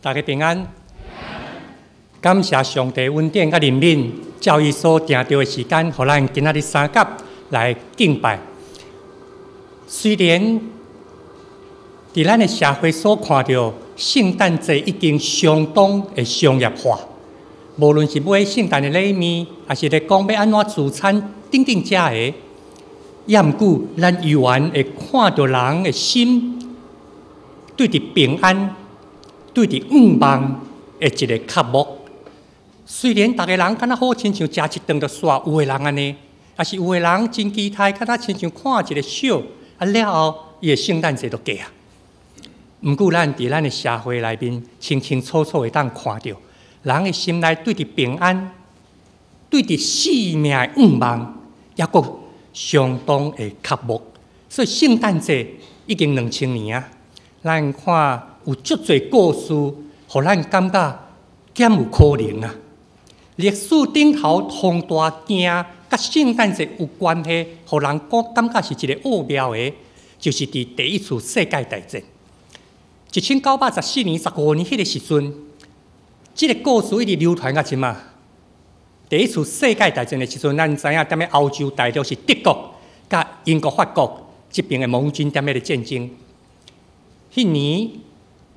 大家平安，感謝上帝恩典佮憐憫，照伊所定著的時間，予咱今仔日三佮來敬拜。雖然佇咱的社會所看著聖誕節已經相當的商業化，無論是買聖誕的禮物，抑是咧講欲按怎聚餐等等遮个，也毋過咱猶原會看著人的心對著平安，對著願望的一个渴慕。雖然逐个人敢若好親像食一頓就煞，有的人按呢，抑是有的人真期待，敢若親像看一个秀，啊了後，伊的聖誕節就過啊。毋過咱佇咱的社會內面，清清楚楚會當看著，人的心內對著平安、對著生命的願望，猶閣相當的渴慕。所以聖誕節已經2000年啊，咱看有足濟故事，予咱感覺敢有可能啊？歷史頂頭通大件，佮聖誕節有關係，予人講感覺是一个奧妙的，就是佇第一次世界大戰，1914年、15年彼个時陣，這个故事一直流傳到這馬。第一次世界大戰的時陣，咱知影踮咧歐洲大陸是德國佮英國、法國這邊的盟軍踮咧咧戰爭。彼年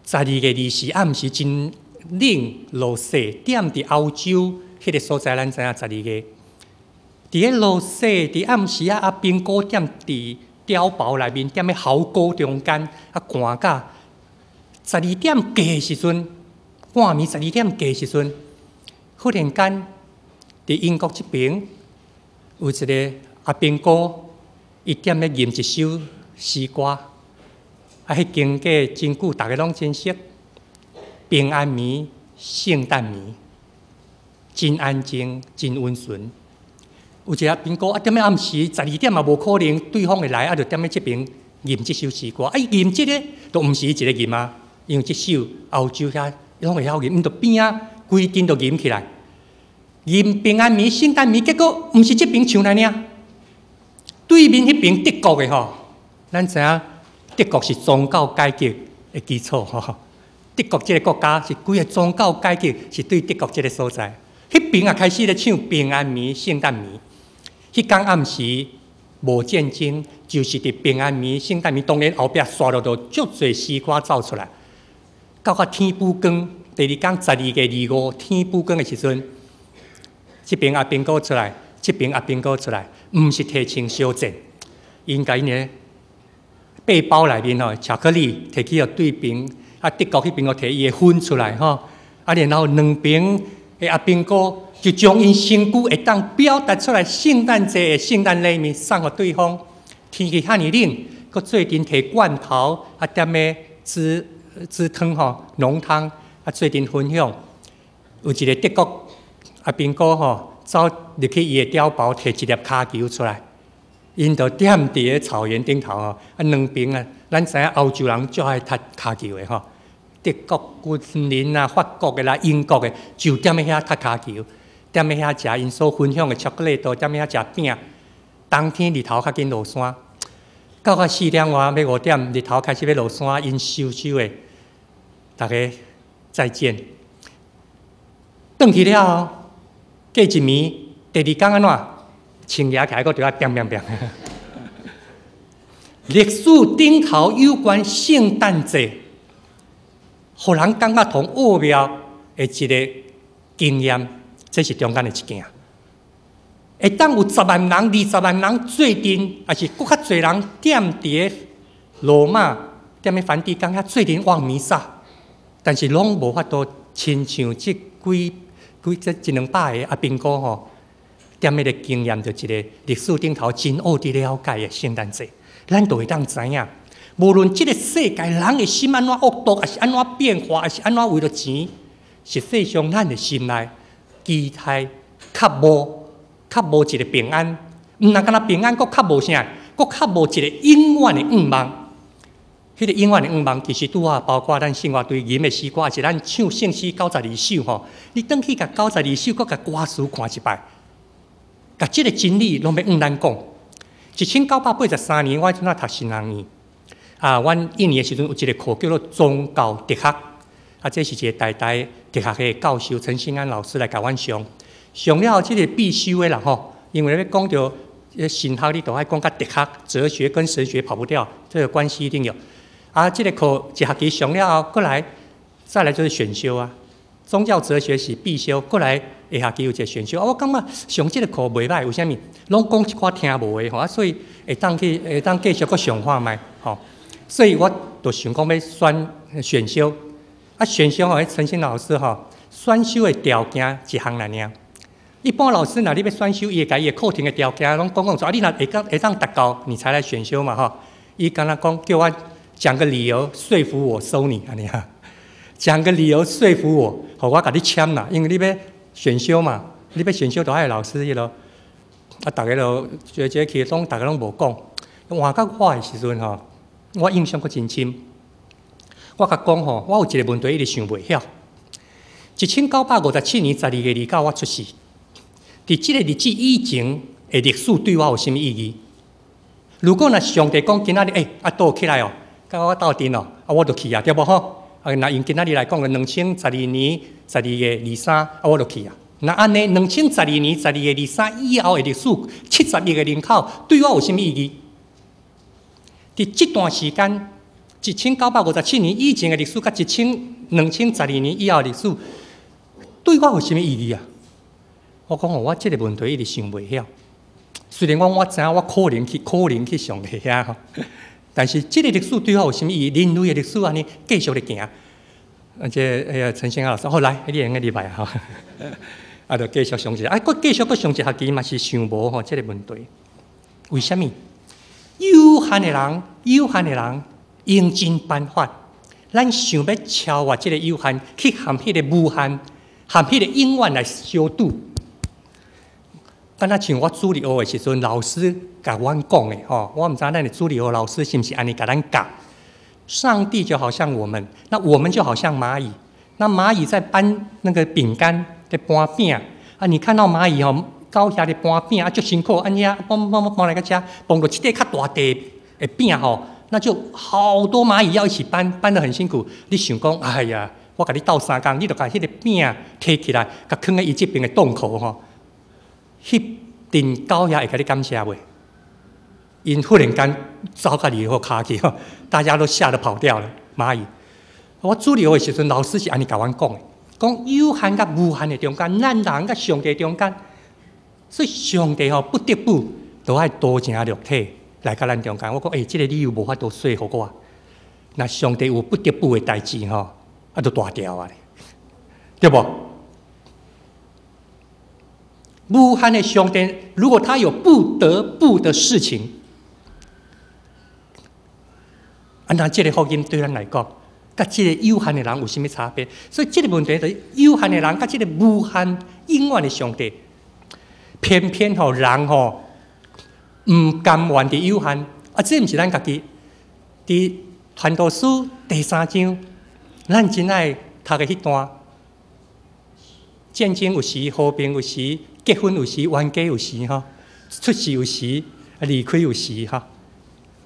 12月24暗時真冷落雪，踮佇歐洲彼个所在，咱知影十二月。佇咧落雪，佇暗時仔，啊冰鼓踮佇碉堡內面，踮咧壕溝中間，啊寒甲十二點過的時陣，半暝十二點過的時陣，忽然間佇英國這邊有一个阿兵哥，伊踮咧吟一首詩歌，啊，彼經過真久，逐家攏真熟。平安暝、聖誕暝，真安靜、真溫順。有一个阿兵哥啊，踮咧暗時十二點嘛無可能，對方會來啊，就踮咧這邊吟這首詩歌。啊，伊吟這个都毋是伊一个吟啊，因為這首歐洲遐攏會曉吟，𪜶就邊仔規陣就吟起來。吟平安暝、聖誕暝，結果毋是這邊唱來爾，對面彼邊德國的吼，咱知影德國是宗教改革的基礎吼。德國這个國家是規个宗教改革是對德國這个所在，彼邊也開始咧唱平安暝、聖誕暝。彼工暗時無戰爭，就是佇平安暝、聖誕暝，當然後壁煞落就足濟詩歌走出來。到較天補光，第二工12月25天補光的時陣，這邊阿兵哥出來，這邊阿兵哥出來，毋是提槍相戰，𪜶共𪜶的背包內面吼，巧克力提去予對邊。啊，德國彼邊閣提伊的薰出來吼，啊，然後兩邊的阿兵哥就將𪜶身軀會當表達出來聖誕節的聖誕禮物送予對方。天氣遐爾冷，閣做陣提罐頭啊，踮咧煮煮湯吼，濃湯啊，做陣分享。有一个德國阿兵哥吼，走入去伊的碉堡，提一粒跤球出來，𪜶就踮佇咧草原頂頭吼，啊，兩邊啊，咱知影歐洲人足愛踢跤球的吼。德國軍人啊、法國的啦、英國的，就踮咧遐踢跤球，踮咧遐食𪜶所分享的巧克力，踮咧遐食餅。冬天日頭較緊落山，到較4點外欲5點，日頭開始欲落山，𪜶收收的，逐家再見。轉去了後，過一暝，第二工按怎？穿鞋起來閣著愛變變變。歷史頂頭有關聖誕節，予人感覺同奧妙的一个經驗，這是中間的一件。會當有10萬人、20萬人做陣，抑是閣較濟人踮佇个羅馬、踮咧梵蒂岡遐做陣望彌撒，但是攏無法度親像這幾幾這一兩百个阿兵哥吼，踮彼個經驗，著一个歷史頂頭真奧佇了解的聖誕節，咱就會當知影。無論這个世界人的心按怎惡毒，抑是按怎變化，抑是按怎為著錢，實際上咱的心內期待較無較無一个平安，毋但干焦平安，閣較無啥，閣較無一个永遠的願望。彼个永遠的願望，其實拄仔包括咱聖樂隊吟的詩歌，抑是咱唱聖詩九十二首吼。你轉去共九十二首，閣共歌詞看一擺，共這个真理攏欲向咱講。1983年，我陣仔讀神學院。啊，阮一年的時陣有一个課叫做宗教哲學，啊，這是一个台大哲學系教授陳興安老師來共阮上，上了後這個必修的啦吼，因為欲講著神學，你都愛講佮哲學、哲學跟神學跑不掉，這個關係一定有。啊，這個課一學期上了後，過來再來就是選修啊。宗教哲學是必修，過來下學期有一個選修。啊，我感覺上這個課袂䆀，為啥物？攏講一寡聽無的吼，啊，所以會當去會當繼續閣上看覓吼。所以我就想講欲選選修。啊，選修吼，彼陳新老師吼，選修的條件一項爾爾。一般老師若你欲選修，伊會共伊的課程的條件攏講講出，啊，你若會當達到，你才來選修嘛吼。伊敢若講叫我講個理由說服我收你，按呢哈。講個理由說服我，予我共你簽啦，因為你欲選修嘛，你欲選修就愛老師彼囉。啊，逐家都這這去攏逐家攏無講。換到我的時陣吼，我印象閣真深。我共講吼，我有一個問題一直想袂曉。1957年12月29我出世，佇這個日子以前的歷史對我有啥物意義？如果若上帝講今仔日，欸，阿倒起來哦，共我鬥陣哦，啊，我就去啊，對無吼？啊，若用今仔日來講，2012年12月23，啊，我就去啊。若按呢，2012年12月23以後的歷史，70億個人口，對我有啥物意義？佇這段時間，1957年以前的歷史，佮2012年以後的歷史，對我有啥物意義啊？我講吼，我這個問題一直想袂曉。雖然講我知影我可能去上帝遐吼，但是這個歷史對我有啥物意義？人類的歷史按呢繼續咧行。啊，這彼個陳先老師，好來，你會用得入來吼。啊，就繼續上一下，啊，閣繼續閣上一學期嘛是想無吼這個問題。為啥物？有限的人，有限的人用盡辦法，咱想欲超越這個有限，去和彼個無限、和彼個永遠來相拄。敢若像我主日學的時陣，老師共阮講的吼，我毋知咱的主日學老師是毋是按呢共咱教。上帝就好像我們，那我們就好像螞蟻。那螞蟻在搬那個餅乾，在搬餅啊！你看到螞蟻吼，狗遐咧搬餅啊，足辛苦，按呢搬搬搬搬來到遮，搬到這塊較大塊的餅吼，那就好多螞蟻要一起搬，搬得很辛苦。你想講，哎呀，我共你鬥相共，你就共彼個餅提起來，共囥佇伊這邊的洞口吼，彼陣狗遐會共你感謝袂？𪜶忽然間走甲你予跤去吼，大家都嚇得跑掉了。螞蟻，我主日學的時陣，老師是按呢共阮講的，講有限佮無限的中間，咱人佮上帝中間，所以上帝吼不得不都愛道成肉體來佮咱中間。我講，欸，這個理由無法度說服我。若上帝有不得不的代誌吼，啊，就大條啊，對無？無限的上帝，如果他有不得不的事情，啊，那這個福音對咱來講，佮這個有限的人有啥物差別？所以這個問題就是有限的人佮這個無限永遠的上帝，偏偏吼人吼毋甘願佇有限，啊，這毋是咱家己。佇傳道書第三章，咱真愛讀的彼段，戰爭有時，和平有時，結婚有時，冤家有時，吼，出世有時，離開有時，吼。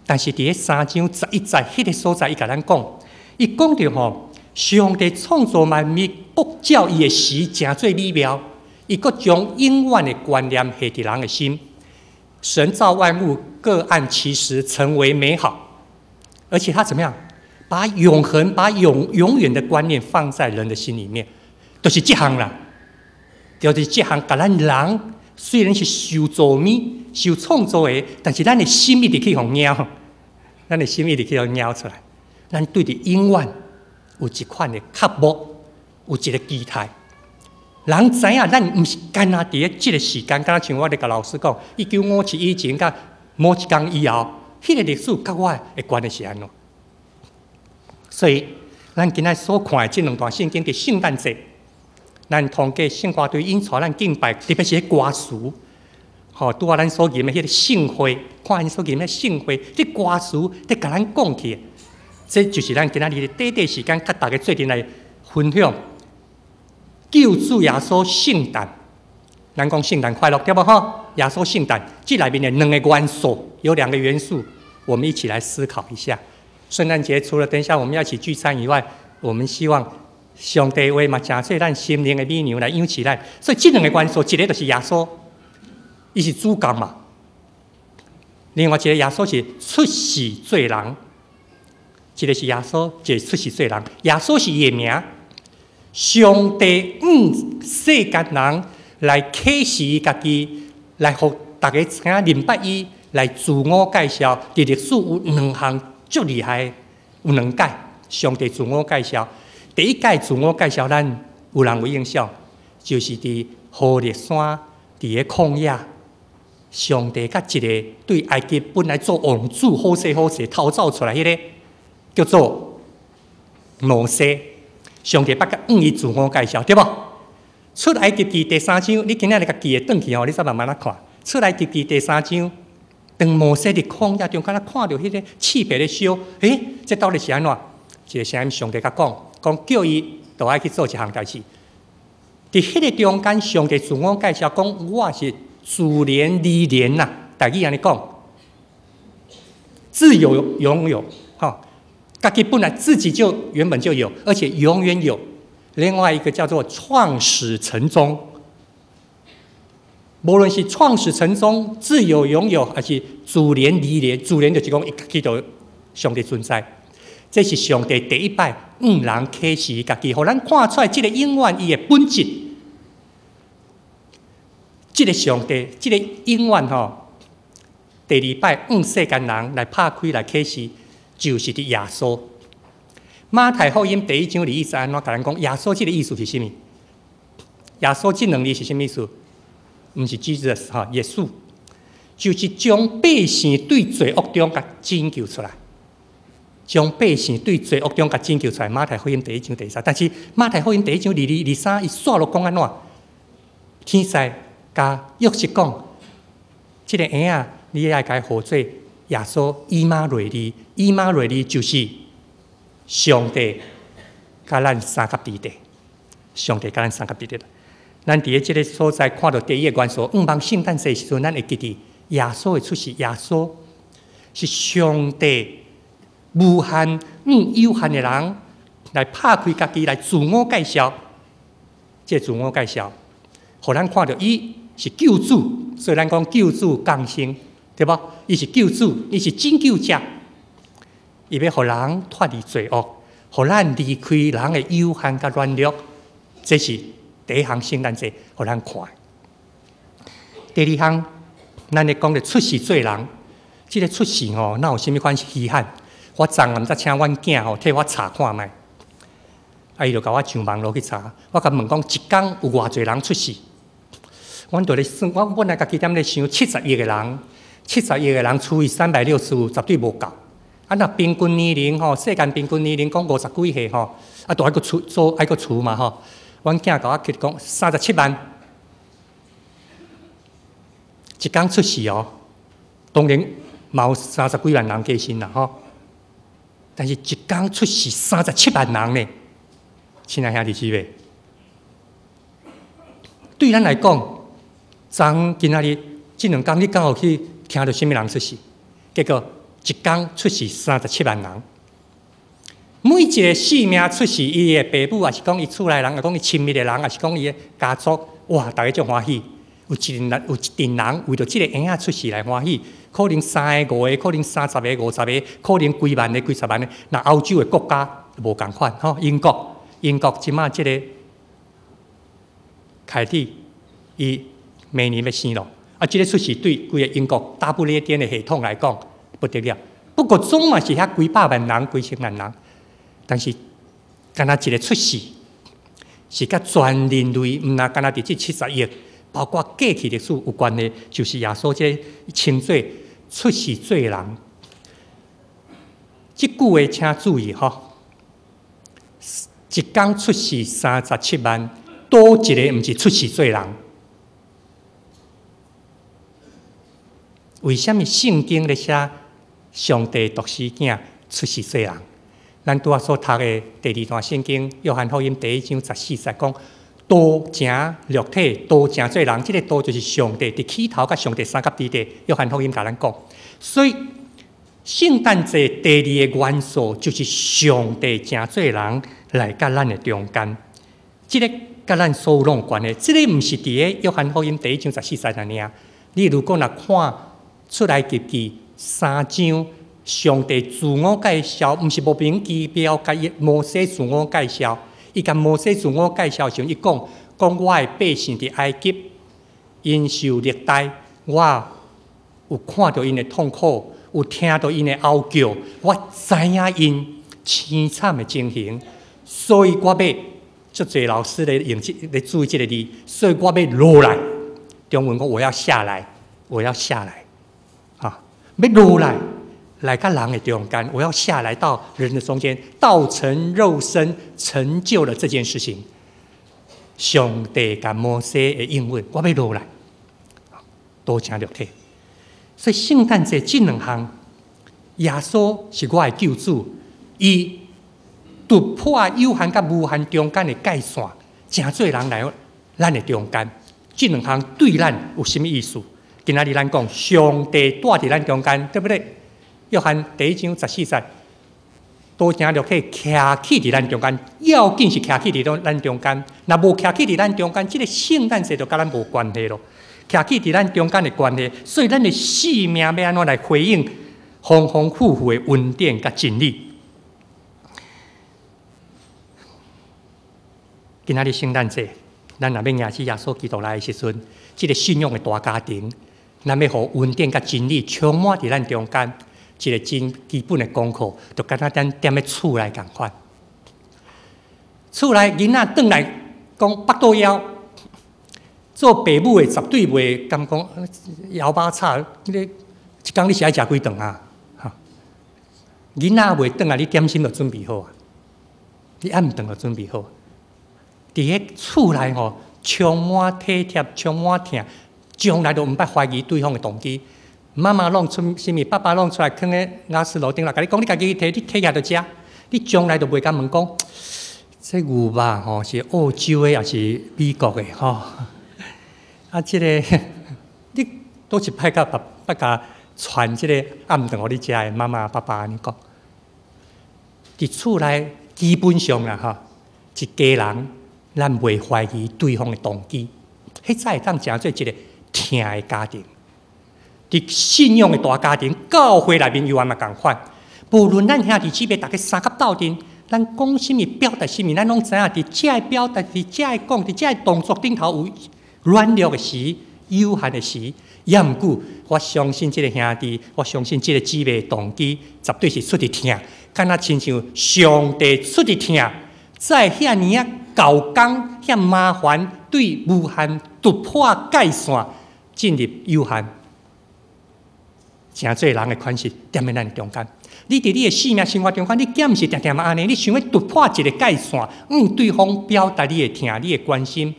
但是佇彼三章十一節彼個所在，伊共咱講，伊講著吼，上帝創造萬物，各照伊的時，成做美妙，伊閣將永遠的觀念下佇人的心。神造萬物，各按其時，成為美好，而且他怎麼樣？把永恆、把永遠的觀念放在人的心裡面，就是這項啦，就是這項，共咱人雖然是受造物、受創造的，但是咱的心一直去予貓，咱的心一直去予貓出來。咱對著永遠有一款的渴慕，有一個期待。人知影，咱毋是干焦佇咧這個時間，敢若像我咧共老師講，1957以前佮某一工以後，彼個歷史佮我的關係是按怎？所以，咱今仔所看的這兩段聖經，佇聖誕節，咱通過聖歌隊引帶咱敬拜，特別是彼歌詞，吼，拄仔咱所吟的彼個聖會，看𪜶所吟的聖會，這歌詞咧共咱講起的，這就是咱今仔日短短時間，佮大家做陣來分享。救主耶穌聖誕，咱講聖誕快樂，對無吼？耶穌聖誕，這內面的兩個元素，有兩個元素，我們一起來思考一下。聖誕節除了等一下我們要一起聚餐以外，我們希望上帝話嘛，誠做咱心靈的美糧來養飼咱。所以這兩个元素，一个就是耶穌，伊是主角嘛。另外一个耶穌是出世做人，一个是耶穌，一个出世做人。耶穌是伊的名，上帝向世間人來啟示伊家己，來予逐家知影認捌伊，來自我介紹。佇歷史有兩項足厲害，有兩擺上帝自我介紹。第一擺自我介紹，咱有人有印象，就是佇何烈山，佇个曠野，上帝佮一个對埃及本來做王子好勢好勢逃走出來彼个叫做摩西，上帝捌佮向伊自我介紹，對無？出埃及記第三章，你今仔日共記會轉去吼，你再慢慢仔看。出埃及記第三章，當摩西佇曠野中間看著彼个刺鼻咧燒，欸，這到底是按怎？一个聲音上帝共講，講叫伊都愛去做一項代誌。佇彼个中間，上帝自我介紹講，我是自憐離憐呐，台語按呢講，自有永有，吼，家己本來自己就原本就有，而且永遠有。另外一個叫做創始成終，無論是創始成終、自有永有，還是自憐離憐，自憐就是講伊家己就上帝存在。這是上帝第一擺向人啟示家己，予咱看出來這个永遠伊的本質。這个上帝，這个永遠吼，第二擺向世間人來拍開來啟示，就是佇耶穌。馬太福音第一章二節按怎共咱講？耶穌這个意思是啥物？耶穌這兩字是啥物意思？毋是 Jesus 吼，耶穌，就是將百姓對罪惡中共拯救出來，將百姓對罪惡中共拯救出來。馬太福音第一章第一節，但是馬太福音第一章二二二三，伊煞落講按怎？天使共約瑟講，這个嬰仔，你愛共伊號做耶穌以馬內利，以馬內利就是上帝佮咱相佮佇咧，上帝佮咱相佮佇咧。咱佇咧這个所在看著第一个元素，向望聖誕節時陣，咱會記得耶穌的出世。耶穌是上帝無限向有限的人來拍開家己來自我介紹，這個自我介紹，予咱看著伊是救主，所以咱講救主降生，對無？伊是救主，伊是拯救者。伊欲予人脫離罪惡，予咱離開人的有限佮軟弱，這是第一項聖誕節予咱看。第二項，咱咧講的出世做人，這个出世吼，哪有啥物款稀罕？我昨暗才請阮囝吼替我查看覓，啊，伊就共我上網路去查。我共問講，一工有偌濟人出世？阮就咧算，我本來家己踮咧想七十億个人，七十億个人除以365，絕對無夠。啊，若平均年齡吼，世間平均年齡講五十幾歲吼，啊，都愛閣除做愛閣除嘛吼。阮囝共我去講37萬，一工出世哦，當然嘛有三十幾萬人過身啦吼。但是一工出世三十七萬人呢，親愛兄弟姊妹，對咱來講，昨今仔日這兩工你敢有去聽著啥物人出世？結果，一工出世三十七萬人，每一个生命出世，伊的爸母，抑是講伊厝內人，抑講伊親密的人，抑是講伊的家族，哇，逐家足歡喜。有一陣人，有一陣人為著這个嬰仔出世來歡喜，可能三个、五个，可能30個、50個，可能幾萬个、幾十萬个。若歐洲的國家無仝款，吼，英國，英國這馬這个凱蒂，伊明年欲生咯，啊，這个出世對規个英國大不列顛的系統來講，不得了，不過總嘛是遐幾百萬人、幾千萬人，但是干焦一个出世，是佮全人類，毋若干焦佇這七十億，包括過去歷史有關的，就是耶穌這个稱做出世做人。這句話請注意吼，一工出世三十七萬，佗一个毋是出世做人？為啥物聖經咧寫？上帝獨生囝出世做人，咱拄仔所讀的第二段聖經《約翰福音》第一章十四節講，道成肉體，道成做人，這个道就是上帝，佇起頭佮上帝相佮佇咧。約翰福音共咱講，所以聖誕節第二个元素就是上帝成做人來佮咱的中間，這个佮咱所有攏有關係。這个毋是佇咧約翰福音第一章十四節按呢。你如果若看出埃及記三章，上帝自我介紹，毋是莫名其妙共摩西自我介紹。伊共摩西自我介紹時陣，伊講講我的百姓佇埃及，𪜶受虐待，我有看著𪜶的痛苦，有聽著𪜶的哀叫，我知影𪜶凄慘的情形，所以我欲足濟老師咧用這咧注意這个字，所以我欲落來。中文講我要下來，我要下來，啊，欲落來，來佮人的中間，我要下來到人的中間，道成肉身，成就了這件事情。上帝共摩西的應允，我欲落來，道成肉體。所以聖誕節這兩項，耶穌是我的救主，伊突破有限佮無限中間的界線，成做人來咱的中間。這兩項對咱有啥物意思？今仔日咱講上帝蹛佇咱中間，對不對？約翰第一章十四節，道成肉體徛起佇咱中間，要緊是徛起佇咱中間。若無徛起佇咱中間，這个聖誕節就佮咱無關係囉。徛起佇咱中間的關係，所以咱的生命欲按怎來回應豐豐富富的恩典佮真理。今仔日聖誕節，咱若欲迎接耶穌基督來的時陣，這个信仰的大家庭，咱欲予恩典佮真理充滿佇咱中間，一个真基本的功課，就敢若咱踮咧厝內仝款。厝內囡仔轉來講腹肚枵。做爸母的絕對袂敢講枵肉炒，你一工你是愛食幾頓啊？哈，囡仔未轉來，你點心就準備好啊？你暗頓就準備好。佇咧厝內吼，充滿體貼，充滿疼，從來都毋捌懷疑對方的動機。媽媽弄出啥物，爸爸弄出來，囥咧瓦斯爐頂來，共你講，你家己去提，你提起來就食。你從來都袂敢問講，這牛肉吼是澳洲的，抑是美國的吼？啊，這个你佗一擺共爸捌共傳這个暗頓予你食的媽媽爸爸按呢講。佇厝內基本上啦吼，一家人咱袂懷疑對方的動機，彼才會當成做一个疼的家庭。佇信仰的大家庭，教會內面猶原嘛仝款。無論咱兄弟姊妹逐家相佮鬥陣，咱講啥物表達啥物，咱攏知影佇遮的表達，佇遮的講，佇遮的動作頂頭有軟弱的時，有限的時，猶毋過，我相信這个兄弟，我相信這个姊妹的動機，絕對是出自疼，敢若親像上帝出自疼，才會遐爾仔厚工、遐麻煩，對無限突破界線，進入有限，成做人的款式，踮咧咱中間。你佇你的生命生活中間，你敢毋是定定嘛按呢？你想欲突破一个界線，向對方表達你的疼、你的關心。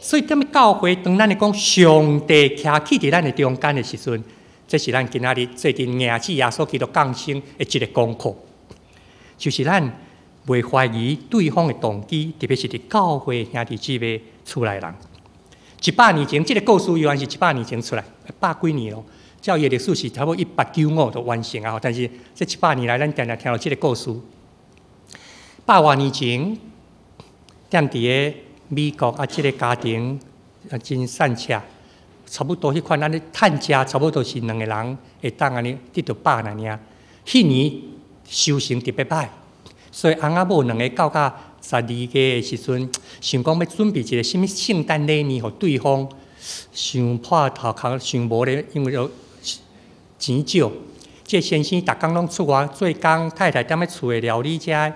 所以，踮咧教會，當咱咧講上帝徛起佇咱的中間的時陣，這是咱今仔日做陣迎接耶穌基督降生的一个功課，就是咱袂懷疑對方的動機，特別是佇教會兄弟姊妹厝內人。100年前，這个故事原來是100年前出來，百幾年咯。照伊的歷史是差不多1895就完成啊。但是這100年來，咱定定聽著這个故事。百外年前，踮佇个美國啊，這个家庭啊真散赤，差不多彼款按呢趁食，差不多是兩个人會當按呢得著飽爾爾。彼年收成特別歹，所以翁仔某兩个到甲12月的時陣，想講欲準備一个啥物聖誕禮物予對方，想破頭殼想無咧，因為就錢少。這个先生逐工攏出外做工，太太踮咧厝的料理遮，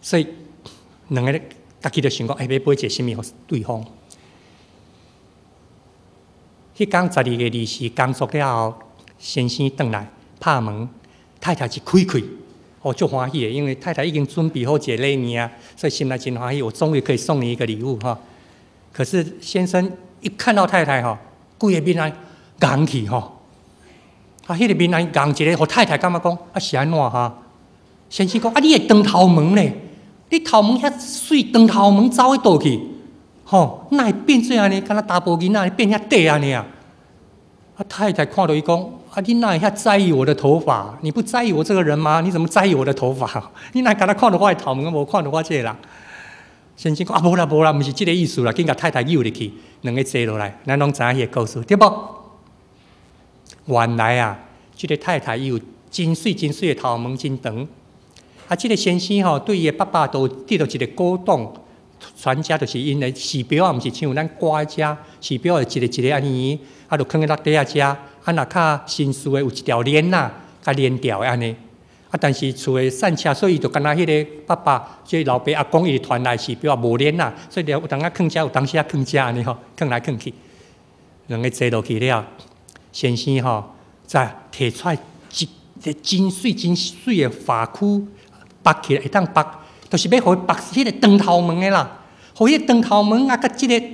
所以兩个家己就想講，欸，欲買一个啥物予對方。彼工12月24工作了後，先生轉來拍門，太太一開開，哦，足歡喜的，因為太太已經準備好一个禮物啊，所以心內真歡喜，我終於可以送你一個禮物哈。可是先生一看到太太吼，規个面仔戇去吼，啊，彼个面仔戇一个，予太太感覺講，啊是按怎哈？先生講，啊你的長頭毛咧？你頭毛遐媠，長頭毛走去佗去？吼，哪會變做按呢？敢若查埔囡仔變遐短按呢啊？啊，太太看著伊講，啊，你哪會遐在意我的頭髮？你不在意我這個人嗎？你怎麼在意我的頭髮？你哪敢若看著我的頭毛，無看著我這個人？先生講啊，無啦無啦，毋是這個意思啦，緊共太太誘入去，兩个坐落來，咱攏知影彼个故事，對無？原來啊，這个太太伊有真媠真媠的頭毛，真長。啊，這个先生吼，對伊的爸爸都得著一个古董，傳家就是𪜶的時錶仔，毋是像咱掛佇遮，時錶會一个一个按呢，啊，就囥佇落底仔遮。啊，若較紳士的有一條鏈仔，共連牢的按呢。啊，但是厝的散車，所以就敢若彼个爸爸，這老爸阿公伊傳來時錶仔無鏈仔，所以有當仔囥遮，有當時仔囥遮按呢吼，囥來囥去。兩个坐落去了，先生吼，才提出來一个真媠真媠的髮箍，縛起來會當縛，就是欲予伊縛彼个長頭毛的啦，予彼个長頭毛啊，佮這个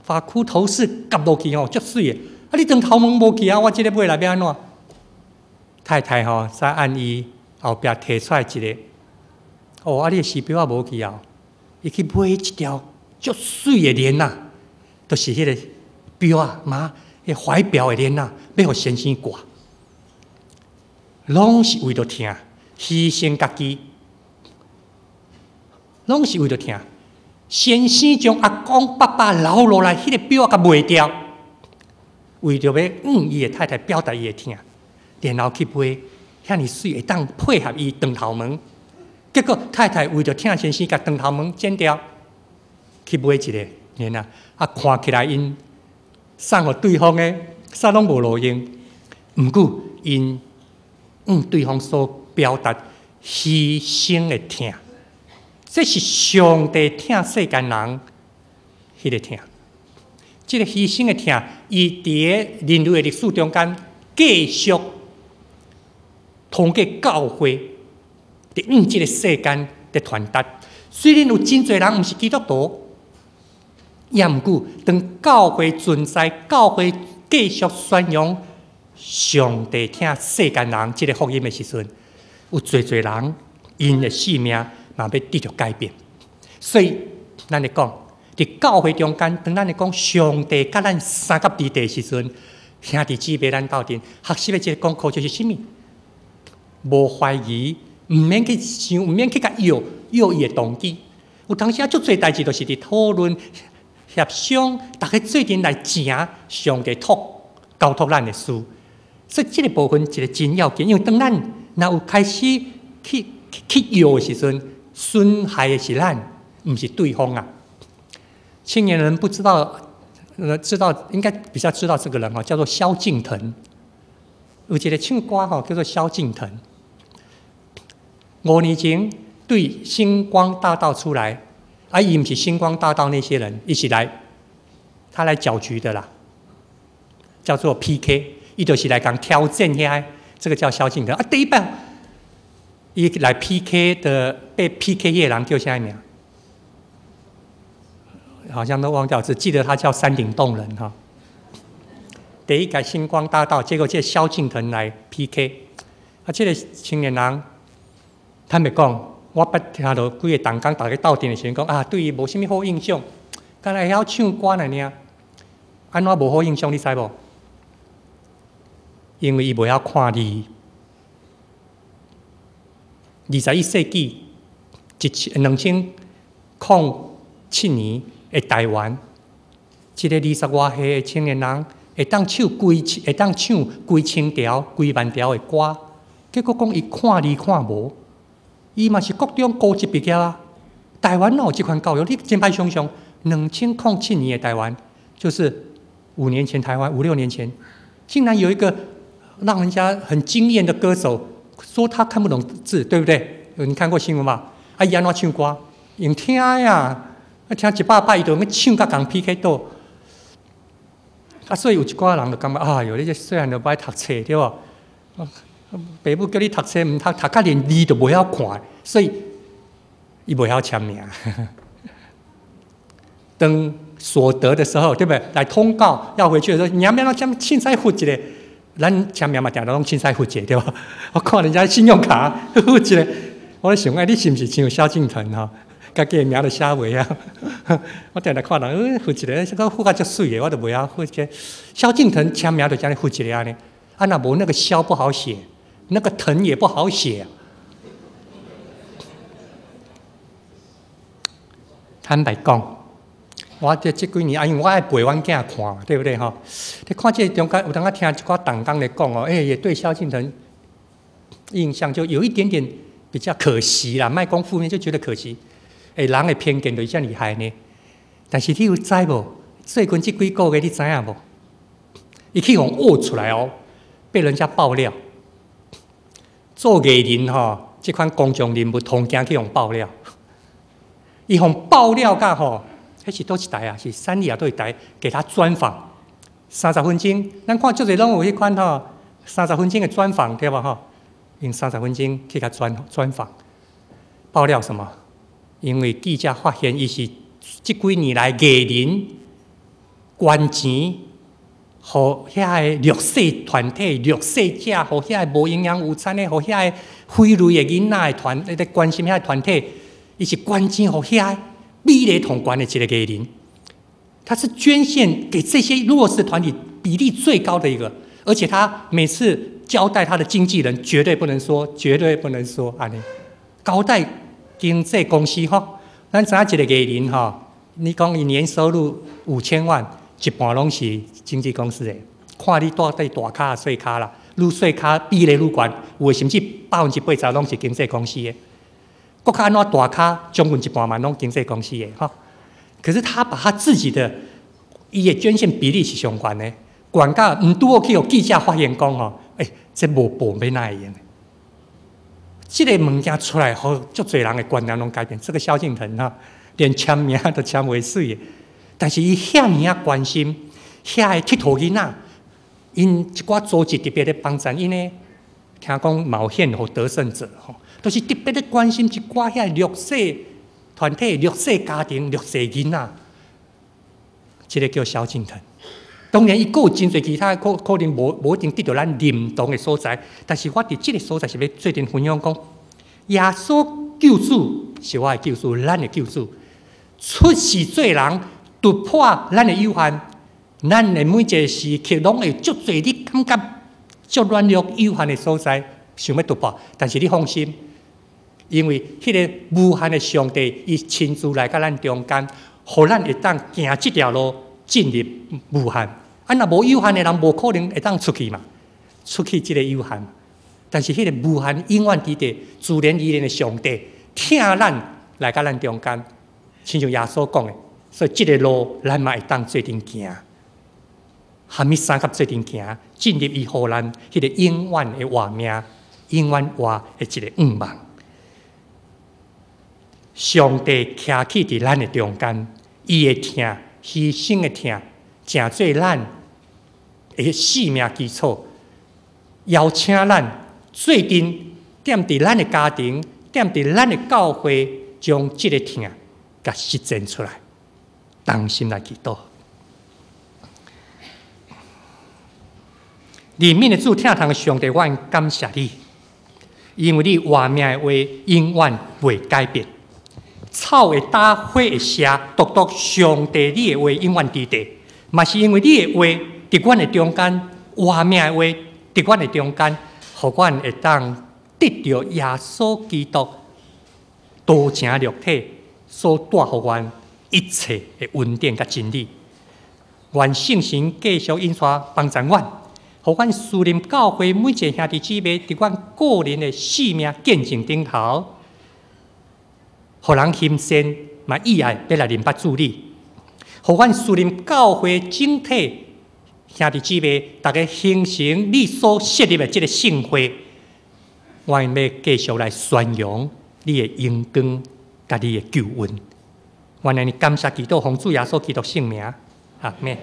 髮箍頭飾夾落去吼，足媠的。啊，你長頭毛無去啊，我這个買來欲按怎？太太吼，才按伊後壁提出來一个，哦，啊，你的時錶仔無去啊？伊去買一條足媠的鏈仔，就是彼个錶仔嘛，彼懷錶的鏈仔，欲予先生掛，攏是為著疼，犧牲家己，攏是為著疼。先生將阿公爸爸留落來彼个錶仔共賣掉，為著欲向伊的太太表達伊的疼，然後去買遐爾媠會當配合伊長頭毛。結果太太為著疼先生，共長頭毛剪掉，去買一个鏈仔，啊，看起來𪜶送予對方的，啥攏無路用。毋過𪜶向對方所表達犧牲的疼，這是上帝疼世間人彼个疼。這个犧牲的疼，伊佇咧人類的歷史中間繼續通過教會佇向這个世間佇傳達。雖然有真濟人毋是基督徒，也毋過當教會存在，教會繼續宣揚上帝疼世間人這个福音的時陣，有濟濟人𪜶的性命嘛欲得著改變。所以，咱咧講，佇教會中間，當咱咧講上帝佮咱相佮佇地的時陣，兄弟姊妹咱鬥陣學習的這个功課就是啥物？無懷疑，毋免去想，毋免去共臆臆伊的動機。有當時啊，足濟代誌，就是佇討論、協商，逐家做陣來成上帝託交託咱的事。所以這个部分一个真要緊，因為當咱若有開始去去臆的時陣，損害的是咱，毋是對方啊。青年人不知道，知道應該比較知道這個人吼，叫做蕭敬騰。有一个唱歌吼，叫做蕭敬騰。5年前對星光大道出來，啊，伊毋是星光大道那些人一起來，他來攪局的啦，叫做 PK，伊就是來共挑戰遐，這個叫蕭敬騰啊。第一擺伊來 PK 的被 PK 彼个人叫啥名？好像都忘掉，只記得他叫山頂洞人哈。第一屆星光大道，結果這蕭敬騰來 PK，啊，這个青年人坦白講，我捌聽著幾个同工逐家鬥陣的時陣講啊，對伊無啥物好印象，敢若會曉唱歌爾爾，按怎無好印象？你知無？因為伊袂曉看字。21世紀2007年的台灣，一个二十外歲的青年人會當唱幾千條、幾萬條的歌，結果講伊看字看無，伊嘛是國中高職畢業啊。台灣哪有這款教育？你真歹想象，2007年的台灣，就是5年前台灣五六年前，竟然有一個讓人家很驚豔的歌手，說他看不懂字，對不對？你看過新聞吧？啊，伊按怎唱歌？用聽的啊，啊聽100擺，伊就欲唱共人 PK 倒。啊，所以有一寡人就感覺，哎喲，你這細漢就無愛讀冊，對無？爸母叫你讀冊，毋讀，讀甲連字都袂曉看，所以伊袂曉簽名。當所得的時候，對不對？來通告要回去的時候，你要不要簽凊彩付一个？咱簽名嘛，定定攏凊彩付一个，對無？我看人家信用卡付一个，我咧想，哎，你是毋是像蕭敬騰吼？家己的名都寫袂曉。我定定看人，付一个，閣付甲足媠的，我都袂曉付一个。蕭敬騰簽名就按呢付一个按呢。啊，啊，若無那個痟不好寫，那個疼也不好寫。坦白講，我這幾年啊，因為我愛陪阮囝看，對不對吼？你看這個中間有當仔聽一寡同工咧講哦，欸，也對蕭敬騰印象就有一點點比較可惜啦，莫講負面就覺得可惜。欸，人的偏見就是遮厲害呢。但是你有知無？最近這幾個月你知影無？伊去予挖出來哦，被人家爆料，做藝人吼，這款公眾人物通驚去予爆料。伊予爆料甲吼，彼是佗一台啊？是三立啊，佗一台給他專訪30分鐘。咱看足濟攏有彼款吼，三十分鐘的專訪對無吼？用三十分鐘去共專訪，爆料什麼？因為記者發現伊是這幾年來藝人捐錢，予遐个弱勢團體、弱勢者，予遐個無營養午餐的，予遐個非裔的囡仔的團，咧關心遐個團體。伊是捐錢予遐比例統懸的一個藝人，他是捐獻給這些弱勢團體比例最高的一個，而且他每次交代他的經紀人絕對不能說，絕對不能說按呢。交代經紀公司吼，咱知影一個藝人吼，你講伊年收入5000萬，一半攏是經紀公司的，看你蹛佇大咖細咖啦，愈細咖比例愈懸，有的甚至80%攏是經紀公司的。閣較按怎大咖，將近一半嘛攏經紀公司的吼。可是他把他自己的伊的捐獻比例是上懸的，懸到毋拄好去予記者發現講吼，欸，這無報欲哪會用？這個物件出來，予足濟人的觀念攏改變。這個蕭敬騰哈，連簽名都簽袂媠的，但是伊遐爾仔關心遐个𨑨迌囡仔，𪜶一寡組織特別咧幫贊𪜶呢，聽講嘛有獻予得勝者吼。就是特別咧關心一寡遐弱勢團體、弱勢家庭、弱勢囡仔，這個叫蕭敬騰。當然，伊閣有真濟其他可能無一定得著咱認同的所在，但是我佇這個所在是欲做陣分享講，耶穌救主是我的救主，咱的救主，出世做人突破咱的有限，咱的每一個時刻攏會足濟你感覺足軟弱有限的所在，想欲突破，但是你放心。因為彼個無限的上帝，伊親自來佮咱中間，予咱會當行這條路進入無限。啊，若無有限的人，無可能會當出去嘛，出去這個有限。但是彼個無限永遠佇地自然而然的上帝，疼咱來佮咱中間，親像耶穌講的，所以這個路咱嘛會當做陣行。啥物三佮做陣行，進入伊予咱彼個永遠的活命、永遠活的一個願望。上帝徛起佇咱的中間，伊的疼，犧牲的疼，成做咱的性命基礎，邀請咱做陣踮佇咱的家庭，踮佇咱的教會，將這個疼共實踐出來，同心來祈禱。憐憫的主，疼痛的上帝，我感謝你，因為你活命的話永遠袂改變。草會焦，花會謝，獨獨上帝你的話永遠佇地，嘛是因為你的話佇阮的中間，活命的話佇阮的中間，予阮會當得著耶穌基督道成肉體所帶予阮一切的恩典佮真理。願聖神繼續引帶幫助阮，予阮樹林教會每一个兄弟姊妹佇阮個人的生命見證頂頭，予人欣羨嘛意愛欲來認捌主你，予阮樹林教會整體兄弟姊妹，逐家形成你所設立的這个聖會，我欲繼續來宣揚你的榮光佮你的救恩。我按呢感謝祈禱，奉主耶穌基督聖名，阿們。